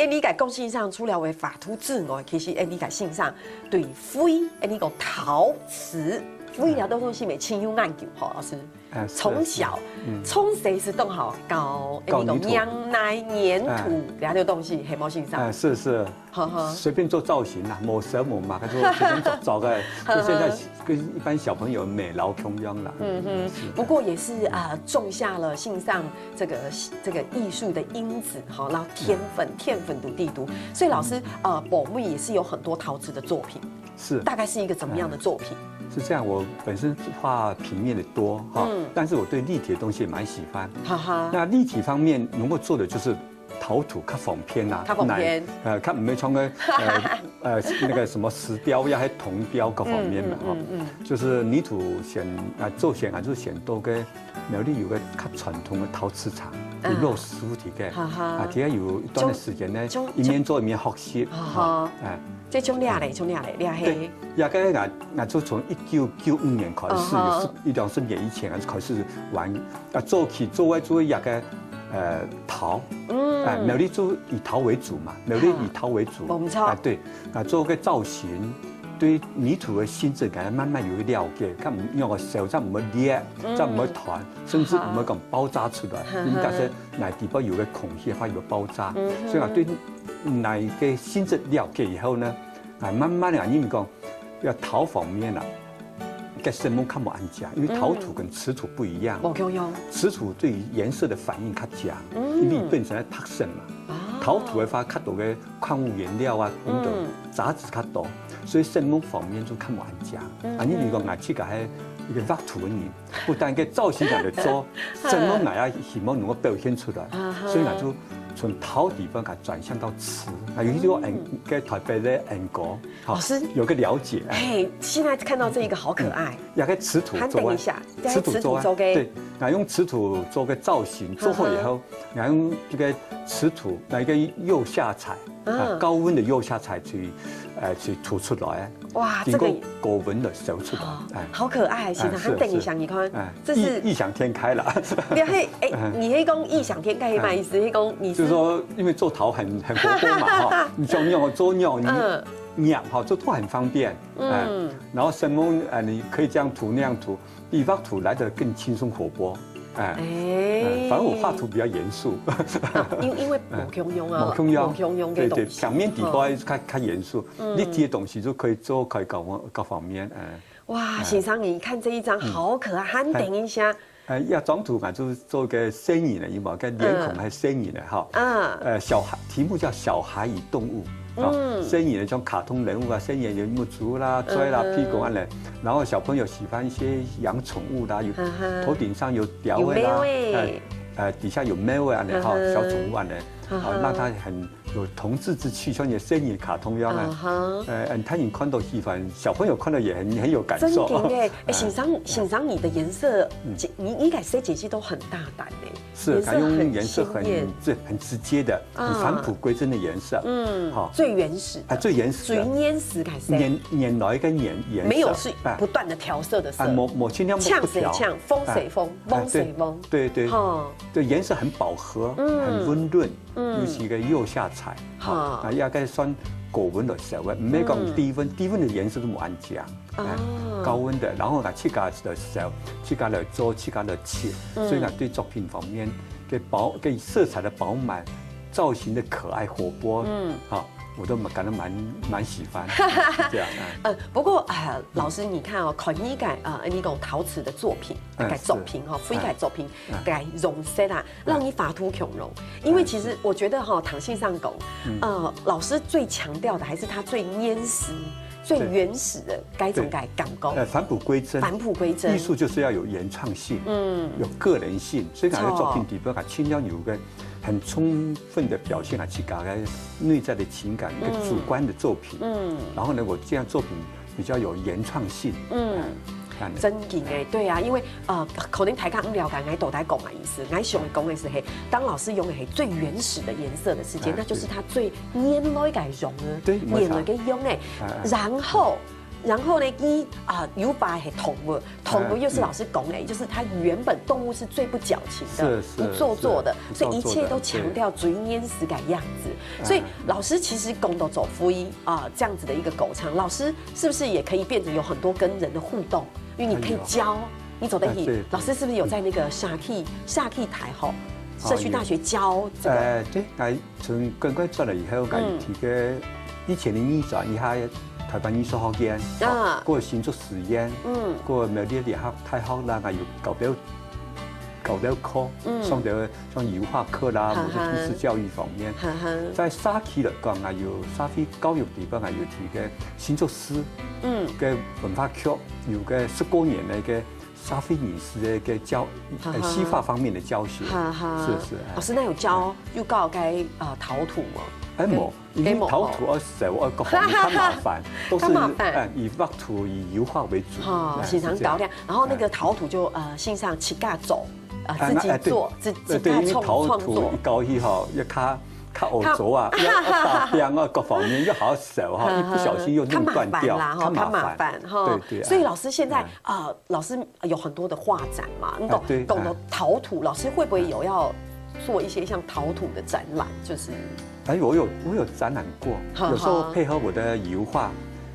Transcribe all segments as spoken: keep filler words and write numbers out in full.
恁呢个講先生除了會畫圖之外，其實恁呢个先生對灰，恁呢个陶瓷，灰這兜東西乜盡有研究吼，老師。啊，是從小，從細就當好搞，恁呢个搞泥土黏泥、黏土哎這兜東西，係無先生？啊，是是，呵呵。隨便做造型啦，無手無嘛，佢就隨便做做个，就現在跟一般小朋友美勞共樣啦。嗯哼，不過也是啊，種下了先生這個這個藝術的因子哈，然後天分，天分都地都。所以老師呃，寶妹也是有很多陶瓷的作品，是大概是一個怎麼樣的作品？是這樣，我本身畫平面的多哈，嗯但是我對立體的東西也蠻喜歡。哈哈，那立體方面能夠做的就是陶土較方便啦，較方便泥，呃，較毋會像个呃呃那個什麼石雕呀，還銅雕各方面嘛哈，嗯就是泥土選啊做選啊就選到个苗栗有个較傳統的陶瓷廠，嗯有老師傅个，哈哈啊，佢有一段的時間呢種，一面做一面學習，哈哈哎。這種料嘞，種料嘞，料對嘿，，大概啊，啊，就從一九九五年開始，嗯哼有十一兩十年以前啊，就開始玩啊，做起做外做一个呃陶，嗯啊，苗栗就以陶為主嘛，苗栗以陶為主，無錯啊，對，啊，做个造型，對泥土的性質，感覺慢慢有个了解，看用个手才毋會裂，才毋會斷，甚至毋會講爆炸出來，嗯因為假設泥底部有个空隙，怕有爆炸，嗯所以啊，對泥个性質了解以後呢，啊，慢慢的啊，因為講要陶方面啊，个性質較無恁樣，因為陶土跟瓷土不一樣。無共樣。瓷土對於顏色的反應較強，嗯因為本身係白色嘛。啊陶土的話，較多个礦物原料啊，很多嗯雜質較多，所以性質方面就較無恁樣。嗯啊，你如果𠊎自家係一个畫圖个人，不但个造型上來做，性質𠊎也希望能夠表現出來，啊哈所以𠊎就從陶地方啊轉向到瓷，啊，有一種很个特別个眼光，好老師有个了解。哎嘿，現在看到這一個好可愛，也个瓷土做个，還等一下，瓷土做个，這是瓷土做个對，那用瓷土做个造型，做好以後，然後這个瓷土那一个釉下彩，啊嗯，高溫的釉下彩去，呃，去塗出來，哇，這經過個高溫的燒出來，哎，好可愛，先生，哎是還等一下，是你看哎，這是異異想天開了。你嘿，哎，你係講異想天開，什麼意思？係講你是就是說，因為做陶很很活潑嘛哈，你像那種做那種嗯黏哈，做陶很方便，哎嗯，然後生活啊，你可以這樣塗那樣塗，比畫圖來得更輕鬆活潑，哎，哎哎，反正我畫圖比較嚴肅，啊因因為無共樣啊，無共樣無共樣个對對，東西，平面底部哈較較嚴肅，立體的東西就可以做可以搞各方面，哎。哇，先生，你看這一張好可愛，還等一下，呃，這張圖嘛，就是做个細人仔，因為个臉孔還細人仔哈。啊，呃，小孩，題目叫小孩與動物啊，嗯細人仔像卡通人物啊，細人仔有目珠啦、嘴啦、嗯哼屁股啊嘞，然後小朋友喜歡一些養寵物啦，有嗯哼頭頂上有鳥有仔啦，貓欸呃，呃，底下有貓仔啊嘞哈，嗯哼小寵物啊嘞，嗯哼啊，讓他很有童稚之趣，像一些細人卡通一樣啊。啊哈，呃，嗯，他人看到喜歡，小朋友看到也很很有感受。真的耶，哎，先生，先生，你的顏色，你你應該設計師都很大膽哎，是，他用顏色很鮮豔这很直接的，啊很返璞归真的颜色，嗯好，最原始的，啊，最原始的，最原始个色，原原来个颜颜色，沒有是哎不斷的調色的色，啊，某某尽量不嗆不調，誰嗆，風誰風，哎風誰風，对对对，哈，对，颜色很饱和，嗯很温润，嗯又是一个釉下彩，哈啊，应该算高温的色味，没讲嗯低温，低温的颜色都没安讲，哎啊高温的，然后呢，自家的色，自家来做，自家来切，嗯所以呢，对作品方面，给饱，给色彩的饱满，造型的可爱活泼，嗯嗯，好，我都蛮感到蛮蛮喜欢，这样，哎呃，不過啊，老師，你看哦，看你个啊，你講陶瓷的作品，嗯个作品哈，灰个作品嗯，个用色啊，讓你畫圖共樣。因為其實我覺得哈，唐先生講，呃，老師最強調的還是他最原始、最原始的該種个感覺，呃，返璞归真，返璞归真艺。术就是要有原创性，嗯有个人性，所以讲在错作品底部，它尽量有个很充分的表现啊，自家个内在的情感，一个主观的作品。嗯，然后呢，我这样作品比较有原创性。嗯嗯，这样的真紧哎，對啊，因為呃，可能大家毋了解𠊎到底講个意思，𠊎想講个係嘿，當老師用个係最原始的顏色的時間，哎那就是他最原來个樣啊，對沒錯原來个樣哎哎哎，然後然後呢，佢啊，有擺係動物，動物又是老師講的，就是它原本動物是最不矯情的、是是不做作的，是所以一切都強調最原始个樣子。所以老師其實講到做伙啊，這樣子的一個過程，老師是不是也可以變成有很多跟人的互動？因為你可以教，你走得去。哎對老師是不是有在那個社區社區大學、社區大學教這個？呃，對，𠊎從軍官轉來以後，𠊎提个以前的藝專，一下台灣藝術學院，啊過新竹師院，嗯過苗栗聯合大學啦，還有高等高等科，上的像油畫課啦，哈哈或者藝術教育方面。哈哈，在社區來講，還有社會教育地方，還有提个新竹市嗯个文化局，有个十過年的个社會人士的个教，哈哈呃，西畫方面的教學，哈哈。是是，哎老師，那有教又教該呃陶土嗎？哎，無，因為陶土要手要各方面較麻煩，都是較麻煩哎以畫圖以油畫為主，哈，哎先生搞。是這樣定，然後那個陶土就呃，先生自家做，呃，哎自己做，那哎對自自对，因為家創陶創作土一。搞以後，要較較歐洲啊，要要打邊啊，各方面又好手哈，一不小心又弄斷掉，較麻煩啦，哈，較麻煩哈。对对，所以老師現在哎啊，老師有很多的畫展嘛，你懂哎对懂得陶土，老師會不會有要做一些像陶土的展覽？就是哎，我有我有展覽过，好有时候好配合我的油画，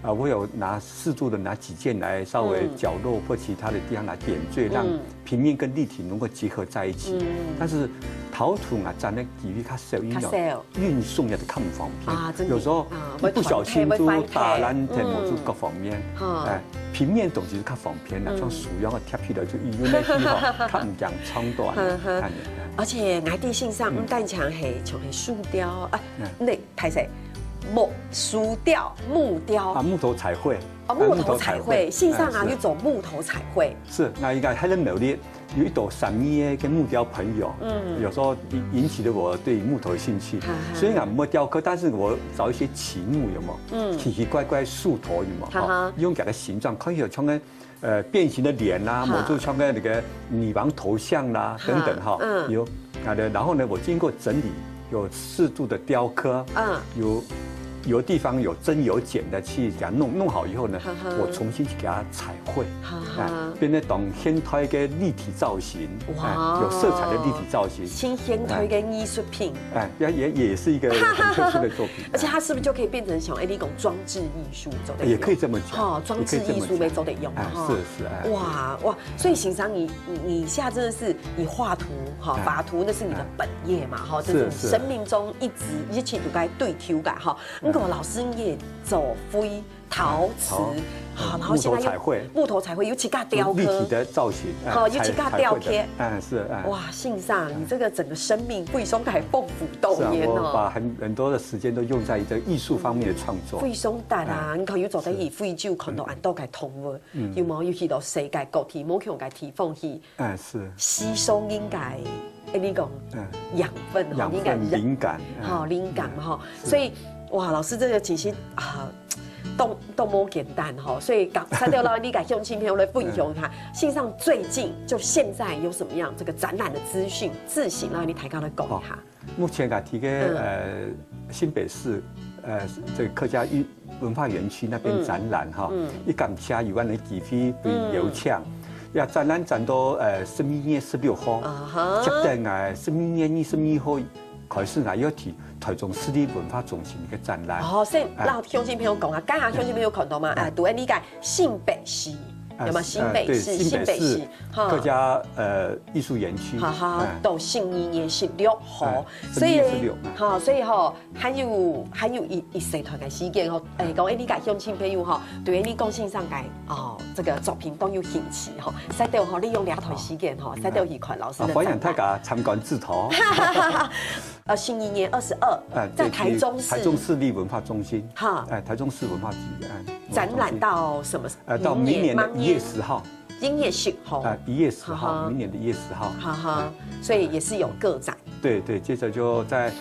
啊，我有拿适度的拿几件来稍微嗯角落或其他的地方来点缀，让嗯平面跟立体能够结合在一起。嗯但是陶土啊，展的几率较少，因为较少运送也是较不方便。啊真的有时候啊一不小心就會斷忒打烂忒，會壞忒某就各方面，嗯哎，平面东西是较方便的，嗯像手样啊贴起来就一样那些哈，较唔讲长短，呵呵看。而且𠊎知先生嗯毋單淨係像係樹雕啊嗯，那歹勢，木樹雕、木雕啊，木头彩绘，哦，木头彩绘，先生啊，哎是又做木头彩绘，是，那应该还能努力。有一朵赏你的跟木雕朋友，嗯有时候引引起了我对木头的兴趣哈哈，虽然我没雕刻，但是我找一些奇木有没有？嗯奇奇怪怪树头有没有？哈哈哈，用这个形状，看起来像个呃变形的脸啦，哈或者像个那个女王头像啦哈等等哈，嗯有啊的。然后呢，我经过整理，有适度的雕刻，嗯有有地方有增有减的去给它弄弄好以后呢哈哈，我重新去给它彩绘，哈哎哈，变成当现代的立体造型，哇哎，有色彩的立体造型。新现代个艺术品，哎，也也也是一个很特殊的作品，而且它是不是就可以变成像哎，你讲装置艺术，做得也可以这么讲，哈，装置艺术没做得用哎，哈。是是哎，哇哇，所以先生你你你现在真的是以画图哈，哎法图那是你的本业嘛哈，这是是你生命中一直一直都在追求的哈。不过老师你也做非陶瓷，好，然后现在又木头彩绘，木头彩绘又去搞雕刻，立体的造型，哎好，彩又去搞彩绘的雕刻。哎是哎。哇，先生，你这个整个生命贵松改丰富多是啊，年哦。我把很很多的时间都用在这个艺术方面的创作。贵松蛋啊，你看又做得以非洲看到恁多个动物，有冇？又去到世界各地，无共个地方去哎，是，吸收应该，哎，你讲嗯，养分哈，养分、应该灵感，哎好灵感哈。所以哇，老师这个其实啊，都都无简单哈。所以讲，三六老你给乡亲朋友来分享一下，线上最近就现在有什么样这个展览的资讯、资讯，让你抬高来讲一下。目前啊，提个嗯呃新北市呃这个客家艺文化园区那边嗯展览哈嗯，一感谢有万人几飞被邀请，要展览展到呃十一月十六号，啊哈接等啊十一月二十二号开始啊，要提台中市立文化中心一个展览。哦，所以哎让乡亲朋友讲啊，刚刚乡亲朋友看到嘛，哎，读那个新北市，哎有吗？新北市，呃对新北市，哈客家呃艺术园区，哈哈哎，到新一年十六号，哎所以十一月十六哎哈，所以哈，还有还有一一小段个时间吼，哎，讲哎，你个乡亲朋友吼，对你讲先生个哦，这个作品都有兴趣吼，使得吼利用两段时间吼，使得去看老师啊，的欢迎大展览。家参观自投。呃，新一年二十二，哎，在对台中市台中市立文化中心，哈哎，台中市文化局，哎，展览到什么？呃，到明年的一月吗？十号，一月十号，啊，一月十号，哈哈明年的一月十号。哈哈，所以也是有个展。对对，接着就在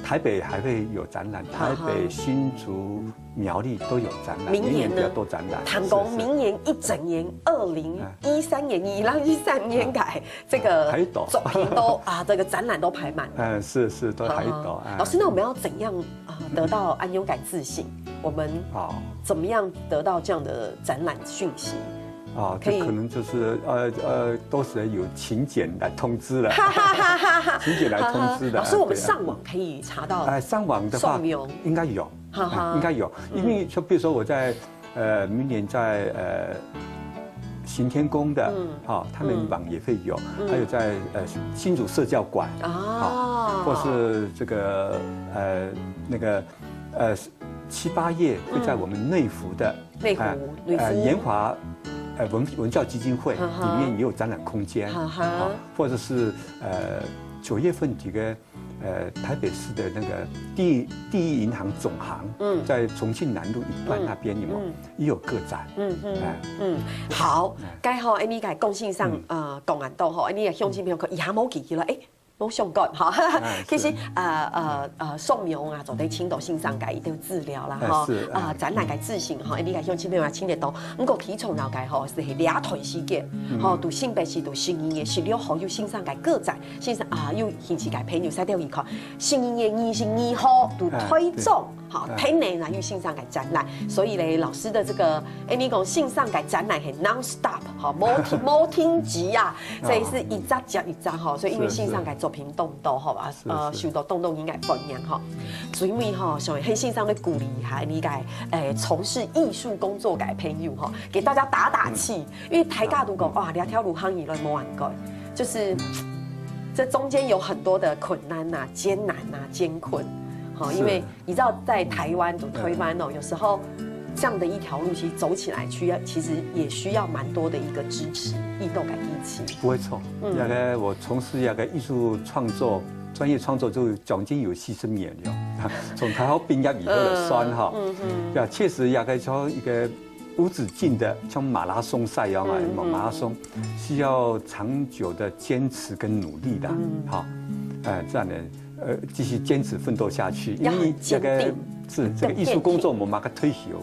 台北还会有展览，台北、哈哈新竹、苗栗都有展览，明年呢年比较多展览。谈讲是是明年一整年，二零一三年、二零一三年改这个还有多作品都啊，这个展览都排满了。嗯，是是，都还有多。啊哎老师，那我们要怎样啊得到安永改自信？我们好怎么样得到这样的展览讯息？啊，可以这可能就是呃呃，都是有请柬来通知了，请柬来通知的。老师，我们对啊上网可以查到哎，上网的话宋明应该有，哈哈哎应该有，因为就比如说我在呃明年在呃行天宫的，哈，他们网也会有，还有在呃新竹社教馆，啊，或是这个呃那个呃七八月会在我们内湖的内湖哎内湖呃研华呃文文教基金会哈哈里面也有展览空间，哈哈啊或者是呃九月份几个呃台北市的那个第一第一银行总行，嗯在重庆南路一段那边有没有嗯也有个展？嗯嗯哎，嗯，好，该好，哎，你改共性上呃讲完到吼，哎，你个乡亲朋友可以也冇记起了，哎。冇相干哈，哎其实呃呃呃，宋明啊，做得请到先生个一个治疗啦哈，哎是啊哎展览个自信哈，你个乡亲朋友请得到，不过其中了解吼是两段时间，吼，都新北市都新营个十六号有先生个个展，先生啊有兴趣个朋友，使得一看，新营个二十二号都推动。好，哎天然啊，有线上个展览，所以嘞，老师的这个，哎，你讲线上个展览很 non stop，哈，无停无停止啊，所以是一只接一只哈，所以因为是线上个作品动到哈，啊，是呃，是受到动动应该欢迎哈，所以因为哈，想很线上的鼓励哈，你该，哎，从事艺术工作个朋友哈，给大家打打气，因为大家都讲哇，两条路行以来没玩过，就是这中间有很多的困难呐、艰难呐、艰困，哈，因为。你知道在台湾读推班哦，有时候这样的一条路，其实走起来需要，其实也需要蛮多的一个支持，运动感一起。不会错。那个我从事那个艺术创作，专业创作就将近有四十年了，从大学毕业以后的算哈，呀，确实那个从一个无止境的像马拉松赛一样啊，马拉松需要长久的坚持跟努力的，哈，呃，这样的呃继续坚持奋斗下去，因为要很坚定这个是这个艺术工作我们那个退休，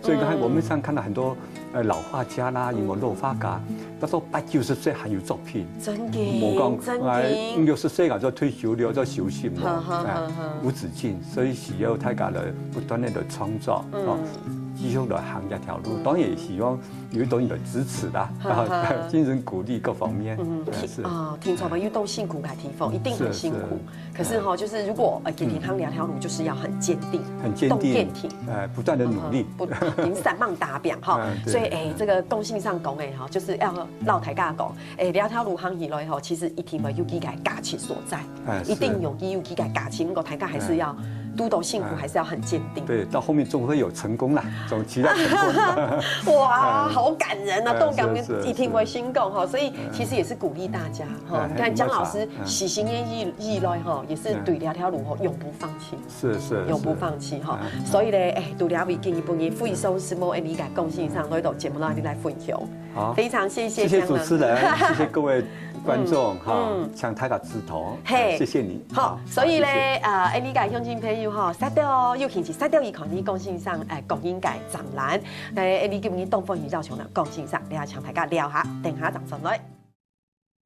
所以刚才我们常看到很多呃老画家啦，有没有老画家，他说八九十岁还有作品，真的，我讲真的，哎，六十岁啊就退休了，就休息嘛，好好哎好好无止境，所以需要大家来不断的来创作，哦，继续来行这条路，当然也希望有一种你的支持啦，好好精神鼓励各方面，嗯，哎是听。啊，听众朋友都辛苦个地方，一定很辛苦是是。可是哈，就是如果呃，给健康两条路，就是要很坚定，很坚动坚定定。，呃，不断的努力。不，平散漫打表哈，嗯对所以哎，这个共性上讲哎哈，就是要老台大讲，哎，两条路行起来哈，其实一定会有几个价值所在，哎一定是有有几个价值，不过台大还是要，都都辛苦，哎还是要很坚定。对，到后面总会有成功啦，总期待成功。哇，好感人啊！哎动感是是一定会心动哈，所以其实也是鼓励大家哈。哎你看江老师没错嗯喜新厌旧以来哈，也是对两条路哈永不放弃。是是，永不是放弃哈。嗯所以呢，哎，除了为今日本人非常什么，哎，你敢共性上，我都节目让你来分享。好，非常谢谢谢谢江老师主持人，谢谢各位观众哈嗯，像他个志同，嘿谢谢你，好，所以呢谢谢，啊，哎，你个乡亲朋友哈，杀掉哦，尤其是杀掉一款你共性上，哎，共应该长蓝，哎，哎，你今日东方宇宙上的共性上，你要请大家聊下，等下长上来。